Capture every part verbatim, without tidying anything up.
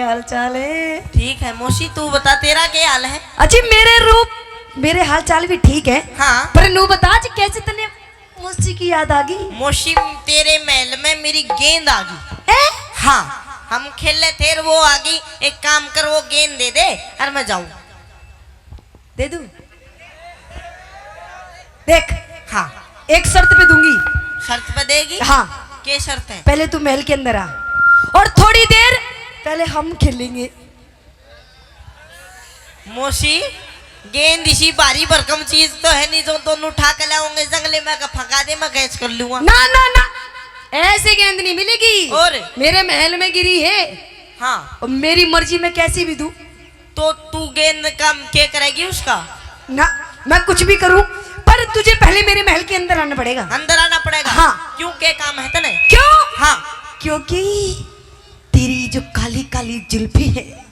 हाल चाल है? ठीक है मौसी, तू बता, तेरा क्या हाल है? अच्छी, मेरे रूप, मेरे हाल चाल भी ठीक है। हाँ। पर नू बता, आज कैसे तन्ने मौसी की याद आ गई? मौसी, तेरे महल में मेरी गेंद आ गई। हैं? हाँ, हम खेले थे, वो आ गई। एक काम कर, वो गेंद दे दे और मैं जाऊं। दे दूं? देख, हाँ। एक शर्त पे दूंगी। शर्त पे देगी? हाँ। के शर्त है? पहले तू महल के अंदर आ और थोड़ी देर पहले हम खेलेंगे। मौसी, गेंद इसी भारी भरकम चीज तो है नहीं जो दोनों उठा के लाओगे जंगले में का फंका दे, मैं कैच कर लूंगा। ना, ना, ना, ऐसे गेंद नहीं मिलेगी। और? मेरे महल में गिरी है। हाँ। और मेरी मर्जी, मैं कैसे भी दूं। तो तू गेंद का के करेगी उसका? ना, मैं कुछ भी करूं, पर तुझे पहले मेरे महल के अंदर आना पड़ेगा। अंदर आना पड़ेगा? हाँ। क्यों, के काम है तने? क्यों? हाँ। क्योंकि तेरी जो काली काली जुल्फी है,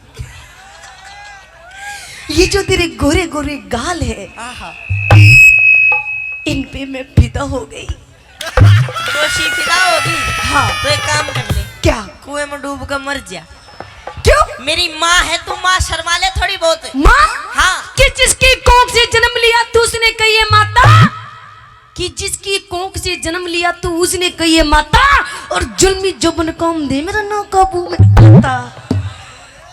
ये जो तेरे गोरे गोरे गाल है, आहा। इन पे मैं फिदा हो गई। दोषी फिदा होगी? हाँ। तो एक काम कर ले। क्या? कुएं में डूब कर मर जा। क्यों? मेरी माँ है तू, माँ शर्मा ले थोड़ी बहुत। माँ? हाँ। कि जिसकी कोख से जन्म लिया तू, उसने कही है माता, कि जिसकी कोख से जन्म लिया तू, उसने कही है माता, और जुल्मी जोबन काम दे मेरा ना काबू में आता।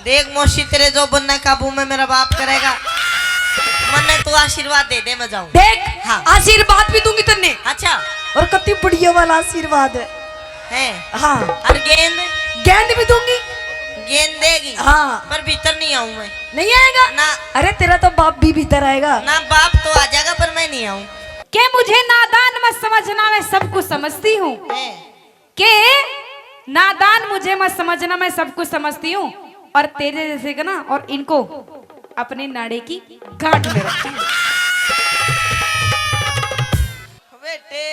देख मौसी, तेरे जोबन ने काबू में मेरा बाप करेगा। मन्ने तू आशीर्वाद दे दे, मैं जाऊं। देख, हाँ। आशीर्वाद भी दूंगी तन्ने। अच्छा। और कति बढ़िया वाला आशीर्वाद है। है? हाँ। और गेंद? गेंद भी दूंगी। गेंद देगी? हाँ। पर भीतर नहीं आऊं मैं। नहीं आएगा? ना। अरे, तेरा तो बाप भी भीतर आएगा। ना, बाप तो आ जाएगा, पर मैं नहीं आऊं। के मुझे नादान मत समझना, मैं सब कुछ समझती हूँ। है। के नादान मुझे मत समझना, मैं सब कुछ समझती हूँ। और तेरे जैसे का ना, और इनको अपने नाड़े की गांठ में रखती हूँ। बेटे,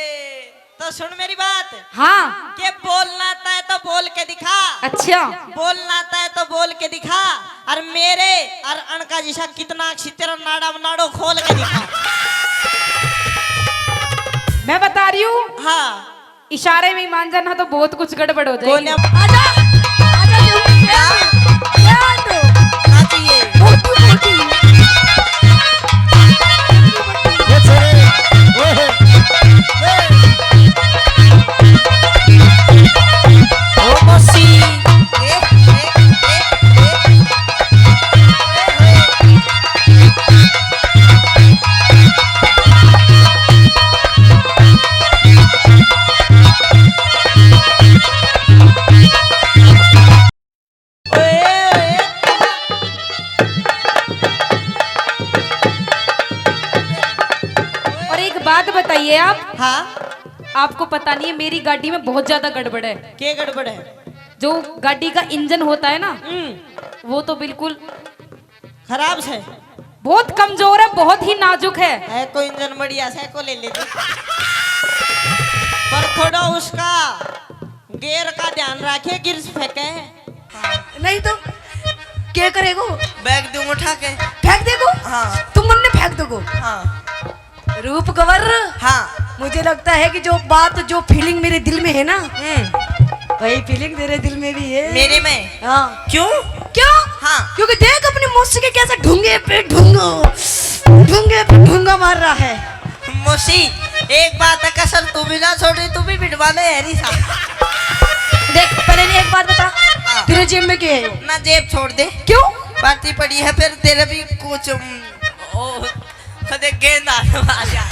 तो सुन मेरी बात। हाँ। के बोलना तय तो बोल के दिखा। अच्छा। बोलना तय तो बोल के दिखा। और मेरे और अनका जिसा कितना अच्छी तेरा नाड़ा नाड़ो खोल के दिखा। मैं बता रही हूँ। हाँ। इशारे में मान जाना तो बहुत कुछ गड़बड़ हो जाएगी। कोने आजा, आजा, क्या? क्या तो? ना चाहिए। मोटी, मोटी। ये छोरे, ओए, ए। ओ मौसी। ए, ए, ए, ए। और एक बात बताइए आप। हाँ। आपको पता नहीं है, मेरी गाड़ी में बहुत ज्यादा गड़बड़ है। के गड़बड़ है? जो गाड़ी का इंजन होता है ना, हम्म। वो तो बिल्कुल खराब से। बहुत कमजोर है, बहुत ही नाजुक है। है कोई इंजन बढ़िया से को ले ले तू। पर थोड़ा उसका गियर का ध्यान रखे, गियर फेंके। नहीं तो के करेगो? बैग दूं उठा के। फेंक देगो? हाँ। तुम मन्ने फेंक दोगो? हाँ। रूप कंवर। हाँ। मुझे लगता है कि जो बात, जो फीलिंग मेरे दिल में है ना, हम्म। वही फीलिंग तेरे दिल में भी है। मेरे में? हाँ। क्यों? क्यों? हाँ। क्योंकि देख अपनी मौसी के कैसे ढूंगे पे ढूंगो, ढूंगे पे ढूंगा मार रहा है। मौसी, एक बात है, कसर तू भी ना छोड़ रही, तू भी बिठवा ले, हैरी सा। देख, पहले एक बात बता, हाँ। तेरे जेब में क्या है? ना, जेब छोड़ दे। क्यों? बाती पड़ी है, फिर तेरे भी कुछ, उम, ओ, देख, गेंद आ, आ जा।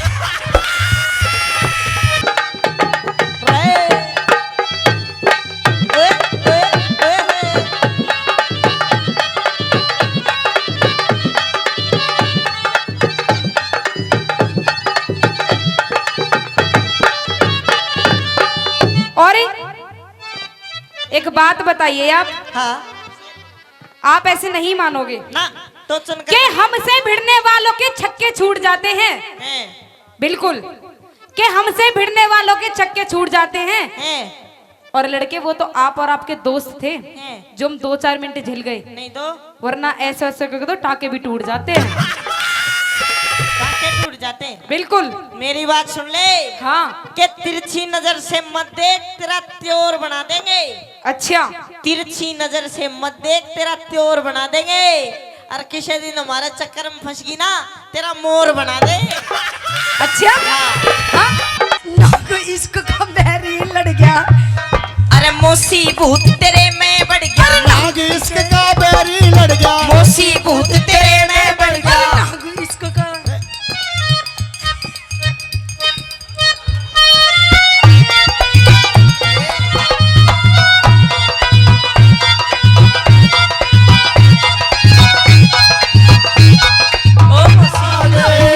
और एक बात बताइए आप। हाँ। आप ऐसे नहीं मानोगे ना, तो चुन के हमसे भिड़ने वालों के छक्के छूट जाते हैं। हैं। बिल्कुल, कि हमसे भिड़ने वालों के छक्के छूट जाते हैं। हैं। और लड़के, वो तो आप और आपके दोस्त थे, हैं। जो हम दो चार मिनट झेल गए। नहीं तो। वरना ऐसे ऐसे करके तो टाके भी टूट जाते हैं। टाके टूट जाते। बिल्कुल। मेरी बात सुन ले। हाँ। के तिरछी नजर से मत देख, तेरा त्योर बना देंगे। अच्छा। तिरछी नजर से मत देख, तेरा त्योर बना देंगे। और किसी दिन हमारे चक्कर में फंस गई ना, तेरा मोर बना दे। अच्छा। हाँ। हाँ? नाग इश्क का बैरी लड़ गया। अरे मौसी भूत तेरे में बढ़ गया। नाग इश्क का बैरी लड़ गया। मौसी भूत तेरे में बढ़ गया। नाग इश्क का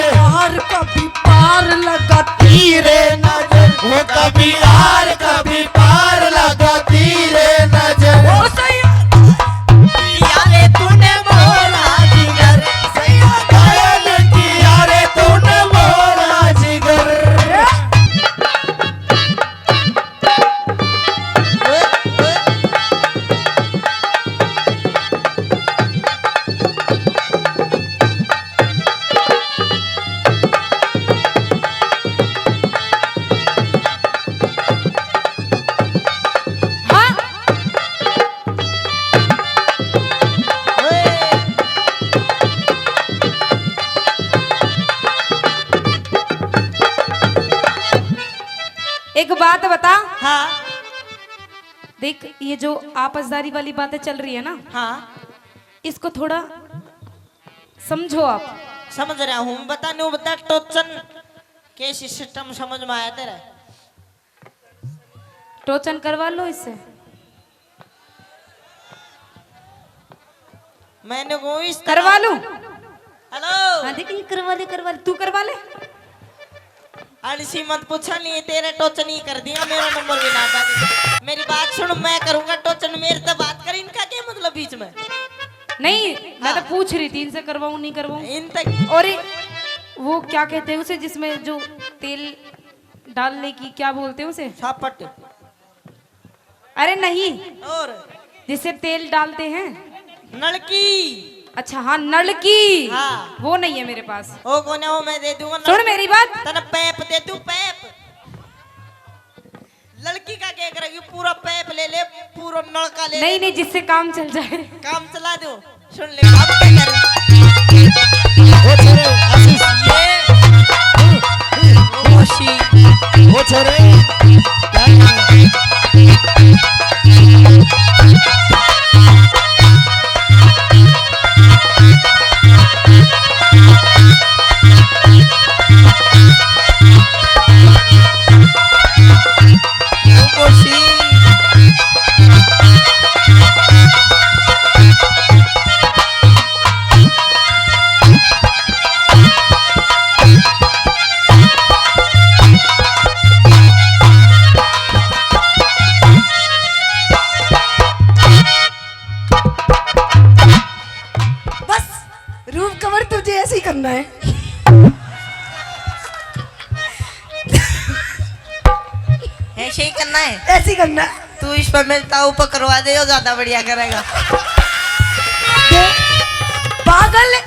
पार कभी पार लगा तीरे नजर, वो कभी आर कभी पार लगा तीरे नजर। ओ सैया, यारे तूने मोरा जिगर, सैया घायल किया रे तूने मोरा जिगर। एक बात बता। हाँ। देख, ये जो आपसदारी वाली बातें चल रही है ना, हाँ। इसको थोड़ा समझो आप। समझ रहा हूँ, बता न्यू बता टोचन के सिस्टम समझ में आया तेरा? टोचन करवा लो इससे। मैंने को इस तरह करवा लूं? हेलो। हाँ, देख, ये करवा ले, करवा ले, तू करवा ले। अड़सी मत पूछा, नहीं तेरे टोचन ही कर दिया, मेरा नंबर भी ना था। मेरी बात सुन, मैं करूंगा टोचन, मेरे से बात कर, इनका क्या मतलब बीच में? नहीं, मैं तो हाँ। पूछ रही थी, इनसे करवाऊं, नहीं करवाऊं। इन तक और ये, वो क्या कहते हैं उसे, जिसमें जो तेल डालने की, क्या बोलते हैं उसे? सापट। अरे नहीं, और? जिससे तेल डालते हैं। नलकी। अच्छा, हाँ, नलकी। हाँ। वो नहीं है मेरे पास। ओ, कौन है वो? मैं दे दूंगा नल-, सुन मेरी बात। तने पैप दे दूं, पैप। लड़की का क्या करेगी? पूरा पैप ले ले, पूरा नलका ले नहीं, ले। नहीं, जिससे काम चल जाए। काम चला दो। सुन ले, अब क्या करूं? ओ छोरे, आशीष। ये। ओ मौसी। ओ छोरे, क्या कर रहे? ओ मौसी। बस, रूप कंवर, तुझे ऐसे ही करना है। ऐसे ही करना है? ऐसे ही करना है। तू इस पर मेरे ताऊ पर करवा दे, वो ज्यादा बढ़िया करेगा। दे, पागल,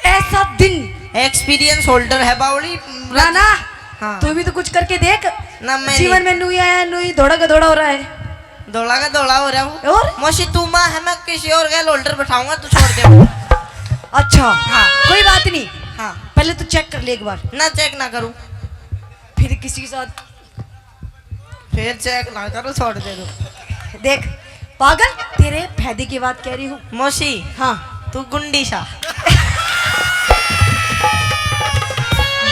ऐसा दिन। एक्सपीरियंस होल्डर है बावली। ना, ना। हाँ। तू भी तो कुछ करके देख। ना, मैं जीवन नहीं। में नू ही आया, नू ही धोड़ा का धोड़ा हो रहा है। धोला का धोला हो रहा हूँ। और? मौसी, तू माँ है, मैं किसी और गैल होल्डर बैठाऊंगा, तू छोड़ दे। अच्छा, हाँ। कोई बात नहीं। हाँ। पहले तू चेक कर ले एक बार। ना, चेक ना करूँ। फिर किसी के साथ? फिर चेक ना करूँ, छोड़ दे तू। देख पागल, तेरे फायदे की बात कह रही हूँ। मौसी, हाँ। तू गुंडी सा।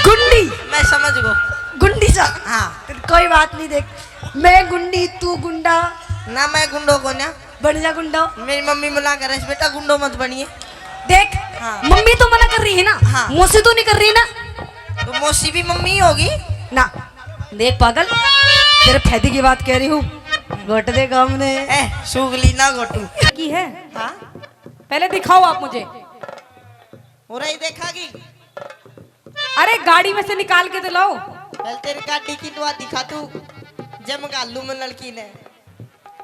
गुंडी? मैं समझ गो। गुंडी सा? हाँ। कोई बात नहीं, देख, मैं गुंडी, तू गुंडा। ना, मैं गुंडो को ना। बन जा गुंडो। मेरी मम्मी मना करे, "बेटा गुंडो मत बनिए।" देख, हाँ। मम्मी तो मना कर रही है ना, हाँ। मौसी तो नहीं कर रही ना। तो मौसी भी मम्मी ही होगी ना। देख पागल, तेरे फायदे की बात कह रही हूँ, घोट दे काम ने। ए, सुगली ना घोटू। की है? हाँ। पहले दिखाओ आप मुझे। और ही देखागी। अरे गाड़ी में से निकाल के तो लाओ। पहले तेरी गाड़ी की दुआ दिखा तू, जब मैं घालू मैं नलकी ने।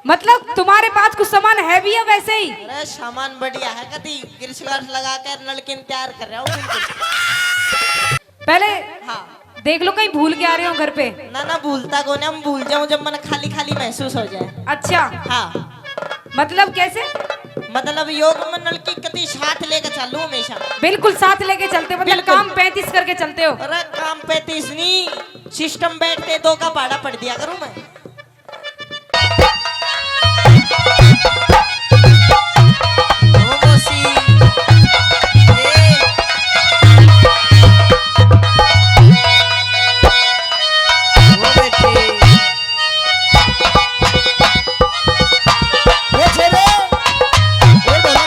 मतलब तुम्हारे पास कुछ सामान है भी है वैसे ही? अरे सामान बढ़िया है, कदी ग्रीस व्रैक्स लगा कर नलकी ने तैयार कर रहा हूँ बिल्कुल। पहले हाँ। देख लो, कहीं भूल के आ रहे हो घर पे। ना, ना, भूलता कोनी, हम भूल जाऊं जब मन खाली खाली महसूस हो जाए। अच्छा। हाँ। मतलब कैसे? मतलब योग में नलकी कति साथ लेके चलूं हमेशा। बिल्कुल साथ लेके चलते हो, मतलब बिल्कुल। काम पैंतीस करके चलते हो। अरे काम पैंतीस नहीं, सिस्टम बैठते दो का पहाड़ा पढ़ दिया करूं मैं। ओ मौसी, ए। ओ बेटी। ओ छेरे, ओ ढोलक।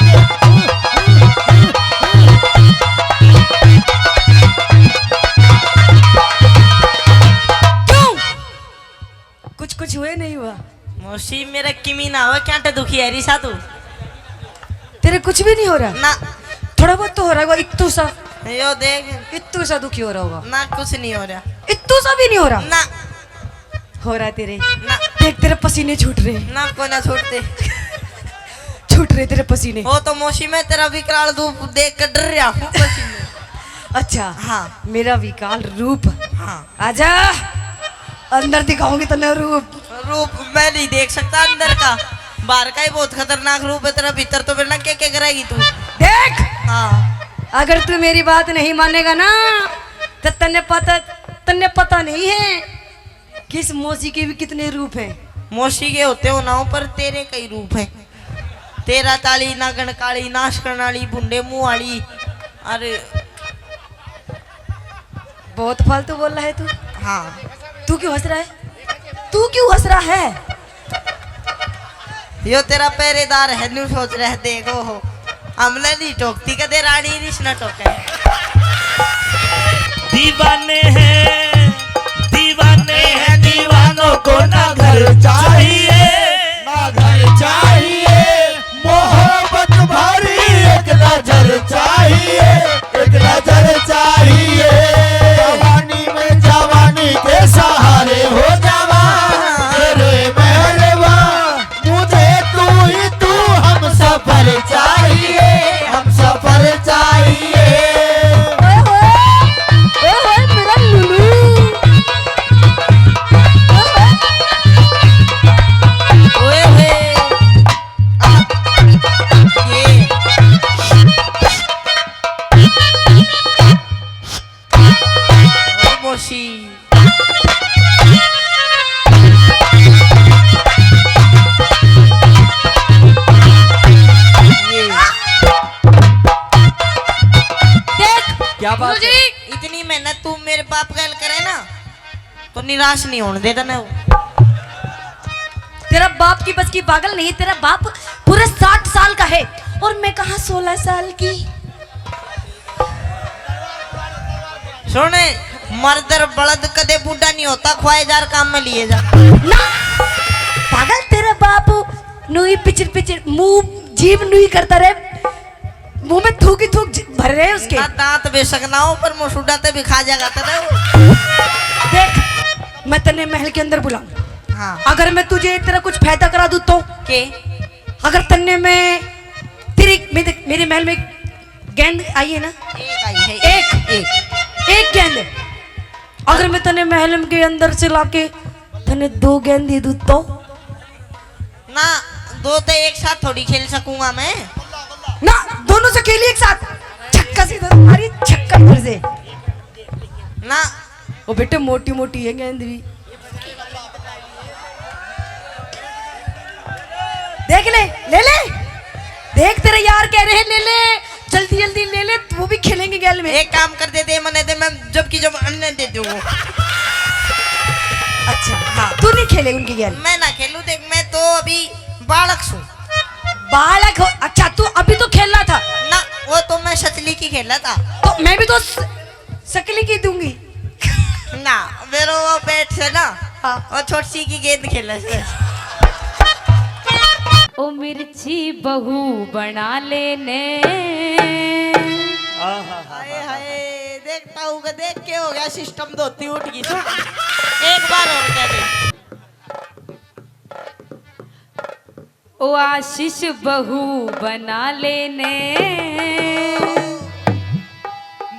क्यों? कुछ कुछ हुए नहीं हुआ? मौसी, मेरा किमी ना हो, क्या टे दुखी है रिसा तू? तेरे कुछ भी नहीं हो रहा? ना। थोड़ा बहुत तो हो रहा होगा, इत्तू सा। यो देख। इत्तू सा दुखी हो रहा होगा। ना, कुछ नहीं हो रहा। इत्तू सा भी नहीं हो रहा? ना। हो रहा है तेरे। ना। देख, तेरे पसीने छूट रहे हैं। ना, कोई ना छूटते। छूट रहे तेरे पसीने। वो तो मौसी, मैं तेरा विकराल रूप देख के डर रहा हूँ पसीने। अच्छा। हाँ। मेरा विकराल रूप। हाँ। आजा, अंदर दिखाऊंगी तन्ने रूप। रूप मैं नहीं देख सकता अंदर का, बाहर का ही बहुत खतरनाक रूप है तेरा, भीतर तो मेरे ना के के करेगी तू। देख, हाँ। अगर तू मेरी बात नहीं मानेगा ना, तो तन्ने पता, तन्ने पता नहीं है कि इस मौसी के भी कितने रूप हैं। मौसी के होते हो ना हो, पर तेरे कई रूप हैं। तेरा ताली, नागण काली, नाश करने वाली, भुंडे मुंह वाली। अरे बहुत फालतू बोल रहा है तू। हाँ। तू क्यों हंस रहा है? तू क्यों हंस रहा है? यो तेरा पहरेदार है, न्यू सोच रहा है, देखो हो, हमने नहीं टोकती कदे रानी, रिस ना टोके। दीवाने हैं, दीवाने हैं, दीवानों को ना घर चाहिए, ना घर चाहिए। मोहब्बत भरी एक नजर चाहिए, एक नजर चाहिए। जवानी में जवानी के सहारे हो जावा, तेरे मेहरबा, मुझे तू ही तू हम सफर चाहिए, हम सफर चाहिए। ओए होए, ओए होए, मेरा लुलू। ओए होए। ओए होए। आ, ये। ओ मौसी। ये। देख, क्या बात गुरुजी। इतनी मेहनत तू मेरे बाप गैल करे ना, तो निराश नहीं होने देता ना वो। तेरा बाप की बस की पागल नहीं, तेरा बाप पूरे साठ साल का है और मैं कहाँ सोलह साल की। सुन, मर्दर बलद कदे बूढ़ा नहीं होता, ख्वाए जार काम में लिए जा। ना, पागल, तेरा बाप नुई पिचर पिचर मुंह जीभ नुई करता रहे, मुंह में थूक ही थूक ज-, भर रहे हैं उसके। ना दांत बेशक ना हो, पर मुसुडा ते भी खा जाएगा तने वो। देख, मैं तन्ने महल के अंदर बुलाऊं। हाँ। अगर मैं तुझे तेरा कुछ फायदा करा दूं तो? के? अगर तन्ने मैं तेरी, मेरे, मेरे महल में गेंद आई है ना? एक आई है, एक, एक। एक गेंद। अगर मैं तन्ने महल के अंदर से लाके तन्ने दो गेंद दे दूं तो? ना, दो तो एक साथ थोड़ी खेल सकूंगा मैं। ना, दोनों से खेलिए एक साथ। छक्का से इधर, अरे छक्का इधर से। ना। ओ बेटे, मोटी मोटी है गेंद भी। देख ले, ले ले। देख, तेरे यार कह रहे हैं ले ले, जल्दी जल्दी ले ले, वो भी खेलेंगे गेल में। एक काम कर दे, दे मने दे, मैं जब की जब अन्य दे दूँ। अच्छा, हाँ। तू नहीं खेले उनकी गेल? मैं ना खेलूं, देख, मैं तो अभी बालक सूं। बालक हो? अच्छा, तू अभी तो खेल रहा था। ना, वो तो मैं सचली की खेला था। तो मैं भी तो स-, सकली की दूंगी। ना, मेरो वो बैट से ना, हाँ। वो छोटी सी की गेंद खेले से। ओ मिर्ची बहू बना लेने। आहा। हाय, हाय, देखता हूँ कि देख के हो गया सिस्टम, धोती उठ गई। एक बार और कह दे। ओ आशीष बहू बना लेने।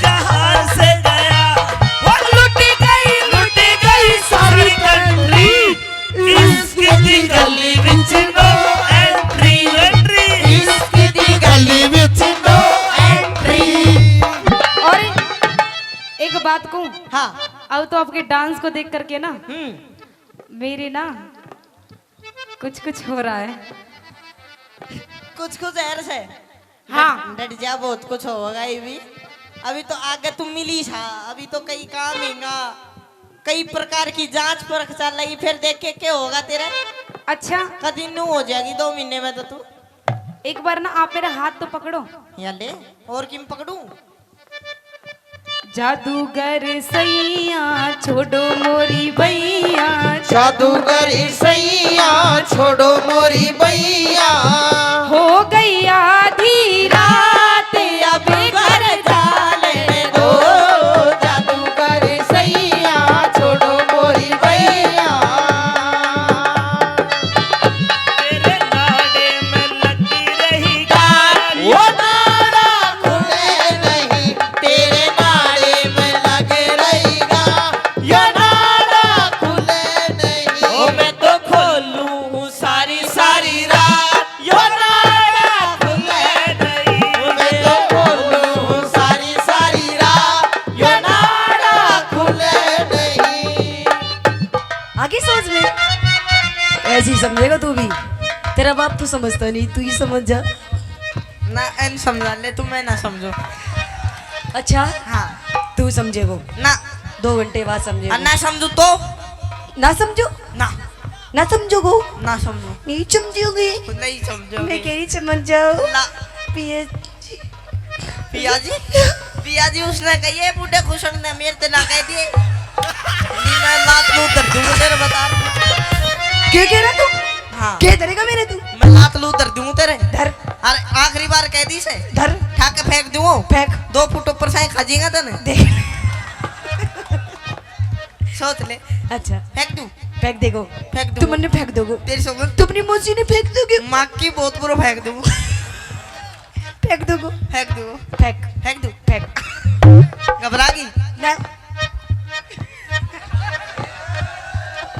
जहां से गया। वो लुटी गई, लुटी गई सारी कंट्री। इश्क दी गली विच no entry। इश्क दी गली विच no entry। और एक बात कहूं? हाँ। अब तो आपके डांस को देख करके ना, हम्म। मेरे ना कुछ कुछ हो रहा है। कुछ कुछ है से। हाँ। डट, डट जा, बहुत कुछ होगा ये भी। अभी तो आगे तू मिली सा, अभी तो कई काम हैंगा, कई प्रकार की जांच परख चल रही, फिर देख के क्या होगा तेरा। अच्छा। कदी न्यू हो जाएगी दो महीने में तो तू। एक बार ना आप मेरा हाथ तो पकड़ो। या ले, और किम पकड़ूं? जादूगर सैया छोड़ो मोरी बैया। जादूगर सैया छोड़ो मोरी बैया। हो गई आधी रात, अब घर जा लेने दो। जादूगर सैया छोड़ो मोरी बैया। तेरे नाड़े में लगी रही गाली। वो नाड़ा खुले नहीं, तेरे नाड़े में लग रही गा। यो नाड़ा खुले नहीं। ओ मैं तो खोलूं हूँ सारी सारी रात। यो नाड़ा खुले नहीं। मैं तो खोलूं हूँ सारी सारी रात। यो नाड़ा खुले नहीं। आगे समझ में? ऐसे ही समझेगा तू भी। तेरा बाप तो समझता नहीं, तू ही समझ जा। ना, एन समझा ले तू, मैं ना समझू। अच्छा? हाँ। तू समझेगो? ना। दो घंटे बाद समझेगो? और ना समझू तो? ना समझो? ना। ना समझोगो? ना समझू। नहीं समझोगे? नहीं समझोगे। मैं कह रही समझ जाओ। ना। पिया जी। पिया जी? पिया जी उसने कहिए बूढ़े खुशन ने मेरे ते ना कह दिए। नहीं, मैं लात लूं धर दूंगा तेरे, बता। क्या कह रहा तू? हाँ। क्या धरेगा मेरे तू? मैं लात लूं धर दूं तेरे। धर। अरे आखिरी बार कह दी से। धर। ठा के फेंक दूं। फेंक। दो फुट ऊपर से खा जाएगा तने। देख। सोच ले। अच्छा। फेंक दूं। फेंक देगो। फेंक दूं। तू मन्ने फेंक दोगो। तेरी सोच। तू अपनी मौसी ने फेंक दोगे। माँ की बहुत बुरा फेंक दूं। फेंक दोगो। फेंक दूं। फेंक। फेंक दूं। फेंक। घबरा गई? ना।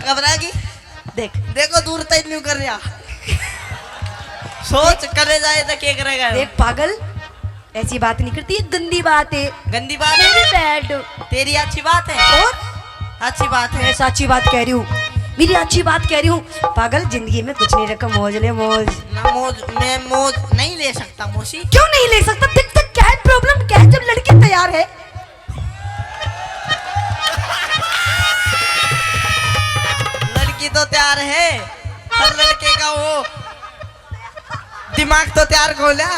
घबरा गई? देख। देखो दूर तक न्यू कर रहा। सोच करे जाए तो क्या करेगा? देख पागल, ऐसी बात नहीं करती, ये गंदी बात है। गंदी बात है? मेरी बैड। तेरी अच्छी बात है। और? अच्छी बात है। मैं साची बात कह रही हूँ, मेरी अच्छी बात कह रही हूँ। पागल, जिंदगी में कुछ नहीं रखा, मौज ले मौज। ना मौज, मैं मौज नहीं ले सकता मौसी। क्यों नहीं ले सकता? देख, देख, क्या है प्रॉब्लम, क्या है जब लड़की तैयार है? लड़की तो तैयार है, पर लड़के का वो दिमाग तो तैयार को लिया।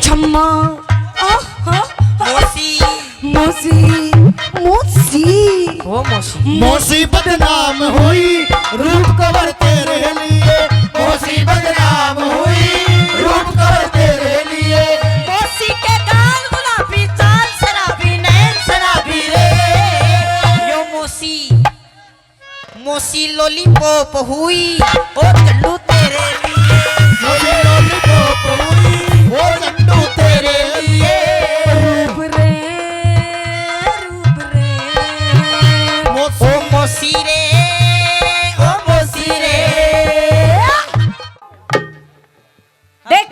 छम्मा, आहा, मौसी। मौसी, मौसी। ओ मौसी। मौसी बदनाम हुई रूप कवर तेरे लिए, मौसी बदनाम हुई रूप कवर तेरे लिए। मौसी के गाल गुलाबी, चाल शराबी, नैन शराबी रे। यो मौसी, मौसी लॉलीपॉप हुई, ओ झंडू तेरे लिए। मौसी लॉलीपॉप हुई, ओ झंडू तेरे लिए। रूप रे, रूप रे। मौसी। ओ मौसी रे, ओ मौसी रे। देख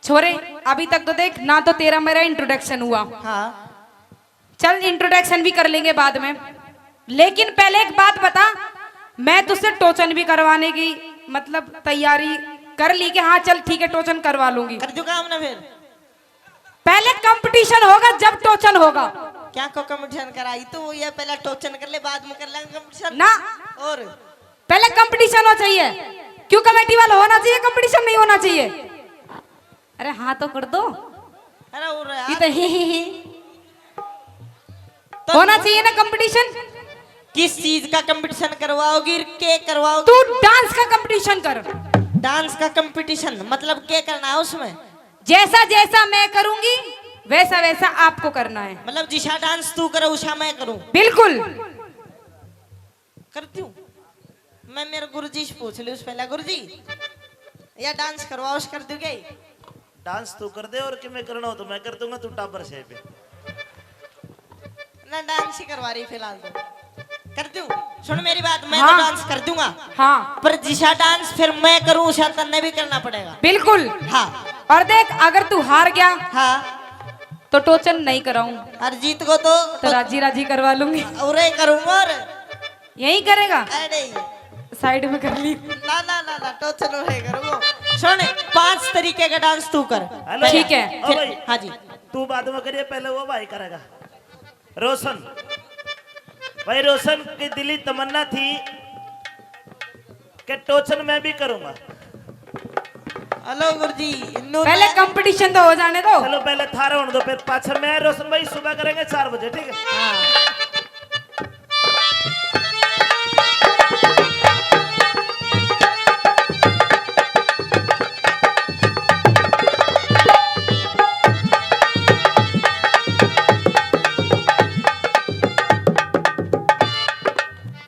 छोरे, अभी तक तो देख ना, तो तेरा मेरा इंट्रोडक्शन हुआ। हाँ। चल, इंट्रोडक्शन भी कर लेंगे बाद में, लेकिन पहले एक बात बता, मैं तुझसे टोचन भी करवाने की, मतलब, तैयारी कर ली कि हाँ चल ठीक है, टोचन करवा लूंगी। कर दूंगा हम ना फिर। पहले कंपटीशन होगा जब टोचन होगा। क्या को कंपटीशन कराई तू? ये पहला टोचन कर ले, बाद में कर लेंगे कंपटीशन। ना। और? पहले कंपटीशन हो चाहिए। क्यों कमेटी वाला होना चाहिए, कंपटीशन नहीं होना चाहिए? अरे हाँ तो कर दो। अरे और ये यार। तो ही, ही, ही। तो होना चाहिए ना कंपटीशन। किस चीज का कंपटीशन करवाओगी, के करवाओगी? तू डांस का कंपटीशन कर। डांस का कंपटीशन मतलब क्या करना है उसमें? जैसा जैसा मैं करूंगी, वैसा वैसा आपको करना है। मतलब जिसा डांस तू करे, उसा मैं करूं? बिल्कुल। कर दूं? मैं मेरे गुरुजी से पूछ लूं पहले। गुरुजी, या डांस करवाओ, उस कर दूंगे? डांस तू कर दे और कि मैं करना हो तो मैं कर दूंगा, तू टाबर से पे। ना, डांस ही करवा रही फिलहाल तो। कर दूं? सुन मेरी बात, मैं तो हाँ। डांस कर दूंगा। हाँ। पर जिसा डांस फिर मैं करूं, उसा तन्ने भी करना पड़ेगा। बिल्कुल। हाँ। और देख, अगर तू हार गया हाँ। तो टोचन नहीं कराऊं। और जीत को तो, तो राजी राजी करवा लूंगी। और करूंगा और यही करेगा? अरे। साइड में कर ली। ना, ना, ना, ना, टोचन वही करूंगा। सुन, पांच तरीके का डांस तू कर। हेलो। ठीक है। ओ फिर, भाई। हाँ जी। तू बाद में करिए, पहले वो भाई करेगा। रोशन। भाई, रोशन की दिली तमन्ना थी कि टोचन मैं भी करूंगा। हेलो गुरुजी, इन्नू पहले मैं कंपटीशन तो हो जाने दो। चलो, पहले थारा होने दो, फिर पाछे मैं, रोशन भाई, सुबह करेंगे चार बजे, ठीक है? हाँ।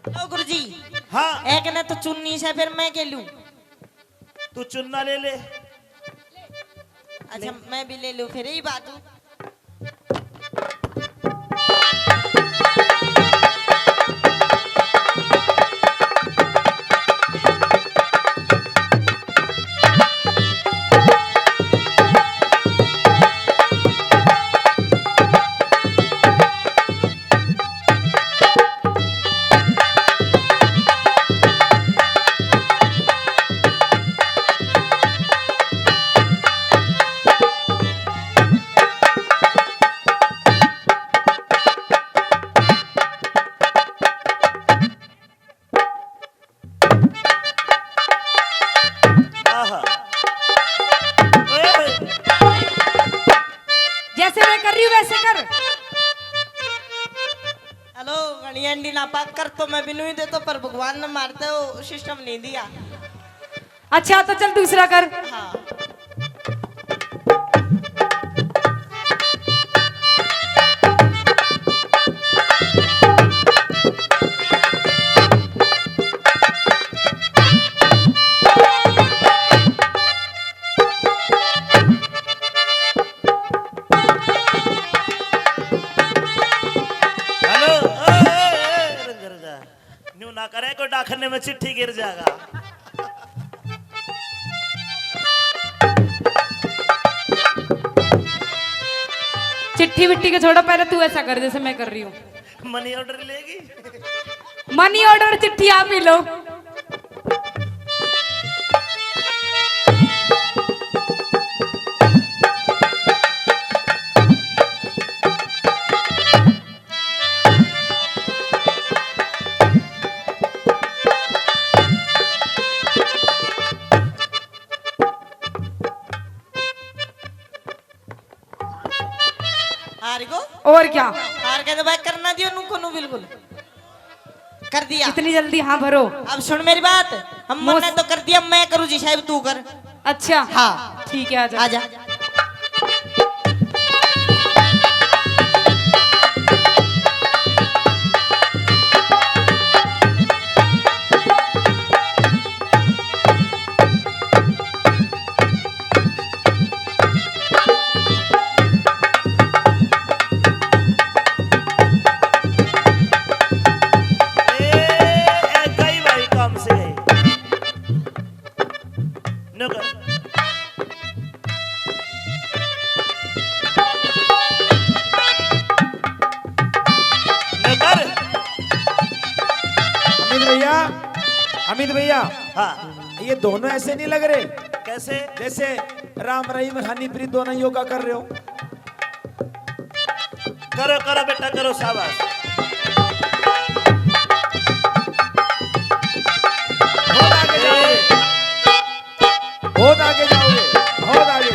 लो गुरुजी। हाँ। एक ने तो चुन्नी से, फिर मैं के लूं? तू चुन्ना ले ले। अच्छा, मैं भी ले लूं फिर, यही बात हूँ। आहा। ओए। जैसे मैं कर रही हूँ वैसे कर। हेलो, घणी एंडी ना पाक कर तो मैं बिनू ही देता, पर भगवान ने मारते हो सिस्टम नहीं दिया। अच्छा, तो चल दूसरा कर। हाँ। हेलो, ए, ए, ए, रुक जा, रुक जा। न्यू ना करे, कोई डाकने में चिट्ठी गिर जाएगा। चिट्ठी विट्ठी के छोड़ो, पहले तू ऐसा कर जैसे मैं कर रही हूँ। मनी ऑर्डर लेगी। मनी ऑर्डर चिट्ठी आप ही लो। हार गो। और क्या? हार के तो भाई करना दियो नु को नु बिल्कुल। कर दिया। इतनी जल्दी हाँ भरो। अब सुन मेरी बात, हम मन्ने तो कर दिया, मैं करूँ जी साहब, तू कर। अच्छा। हाँ। ठीक है, आजा। आजा। ए, ए, गई भाई काम से गई। नो कर। नो कर। अमित भैया, अमित भैया। हाँ। ये दोनों ऐसे नहीं लग रहे। कैसे? जैसे राम रहीम हनीप्रीत दोनों योगा कर रहे हो। करो, करो बेटा, करो, शाबाश। बहुत आगे जाओगे, बहुत आगे जाओगे, बहुत आगे।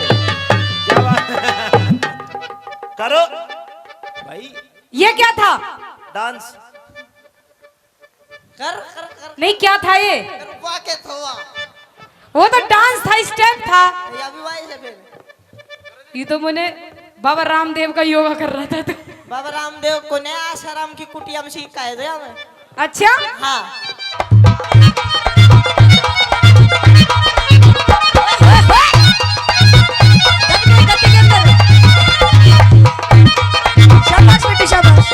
क्या बात है। करो भाई। ये क्या था? डांस। कर, कर, कर। नहीं, क्या था ये? गरबा के थोआ। वो तो डांस था, स्टेप था। ये अभी वही से फिर। ये तो मैंने बाबा रामदेव का योगा कर रहा था तो। बाबा रामदेव को ने आसाराम की कुटिया में सीख का है दे हमें। अच्छा? हाँ। शाबाश बेटी, शाबाश।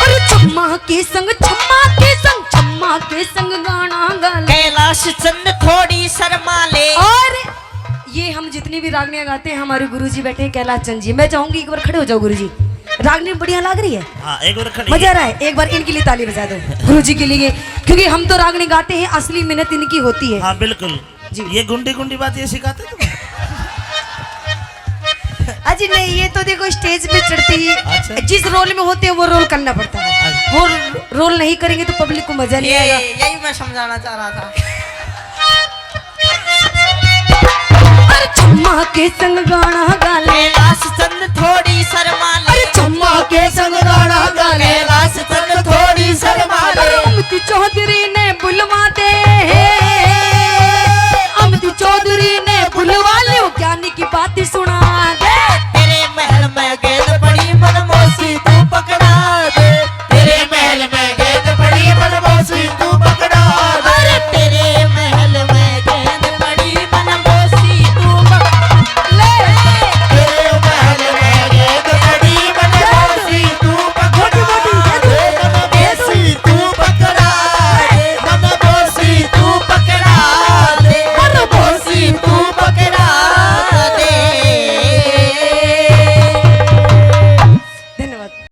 अरे छम्मा के संग, छम्मा के संग, छम्मा के संग गाना गा ले। कैलाश चंद थोड़ी शर्मा ले। और ये हम जितनी भी रागनियां गाते हैं, हमारे गुरुजी बैठे हैं कैलाश चंद जी। मैं चाहूंगी एक बार खड़े हो जाओ गुरुजी, रागनी बढ़िया लग रही है। हाँ, एक बार खड़ी। मजा आ रहा है, एक बार इनके लिए ताली बजा दो गुरुजी के लिए, क्योंकि हम तो रागनी गाते हैं, असली मेहनत इनकी होती है। हाँ, बिल्कुल। जी। ये गुंडी गुंडी बात ये सिखाते तुम? अजी नहीं, ये तो देखो स्टेज पे चढ़ते ही अच्छा। जिस रोल में होते हैं वो रोल करना पड़ता है। अच्छा। वो रोल नहीं करेंगे तो पब्लिक को मजा नहीं ये, आएगा। यही मैं समझाना चाह रहा था। अरे छम्मा के संग गाना गा ले। कैलाश चंद थोड़ी शर्मा ले। अरे छम्मा के संग गाना गा ले। कैलाश चंद थोड़ी शर्मा ले। अरे उमकी चौधरी ने बुलवा